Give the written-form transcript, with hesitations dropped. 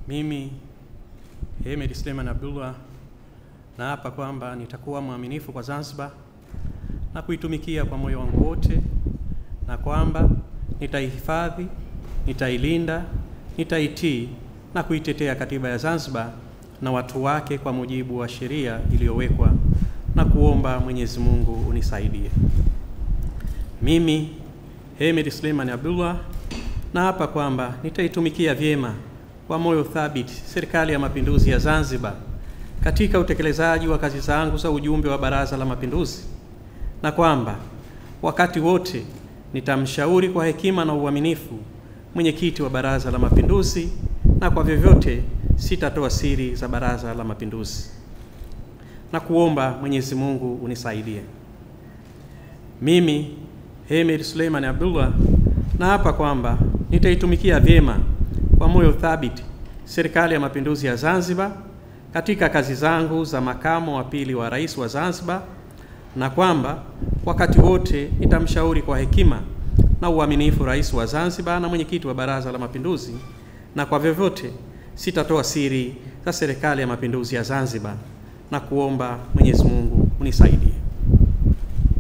Mimi Hemed Suleiman Abdullah naapa kwamba nitakuwa mwaminifu kwa Zanzibar na kuitumikia kwa moyo wangu wote, na kwamba nitaihifadhi, nitailinda, nitaitii na kuitetea katiba ya Zanzibar na watu wake kwa mujibu wa sheria iliyowekwa, na kuomba Mwenyezi Mungu unisaidie. Mimi Hemed Suleiman Abdullah naapa kwamba nitaitumikia vyema kwa moyo thabiti Serikali ya Mapinduzi ya Zanzibar katika utekelezaji wa kazi zangu za ujumbe wa Baraza la Mapinduzi, na kwamba wakati wote nitamshauri kwa hekima na uaminifu mwenyekiti wa Baraza la Mapinduzi, na kwa vyovyote sitatoa siri za Baraza la Mapinduzi, na kuomba Mwenyezi Mungu unisaidie. Mimi Hemed Suleiman Abdullah naapa kwamba nitaitumikia vyema kwa moyo thabiti Serikali ya Mapinduzi ya Zanzibar katika kazi zangu za makamu wa pili wa rais wa Zanzibar, na kwamba wakati wote nitamshauri kwa hekima na uaminifu rais wa Zanzibar na mwenyekiti wa Baraza la Mapinduzi, na kwa vyovyote sitatoa siri za Serikali ya Mapinduzi ya Zanzibar, na kuomba Mwenyezi Mungu unisaidie.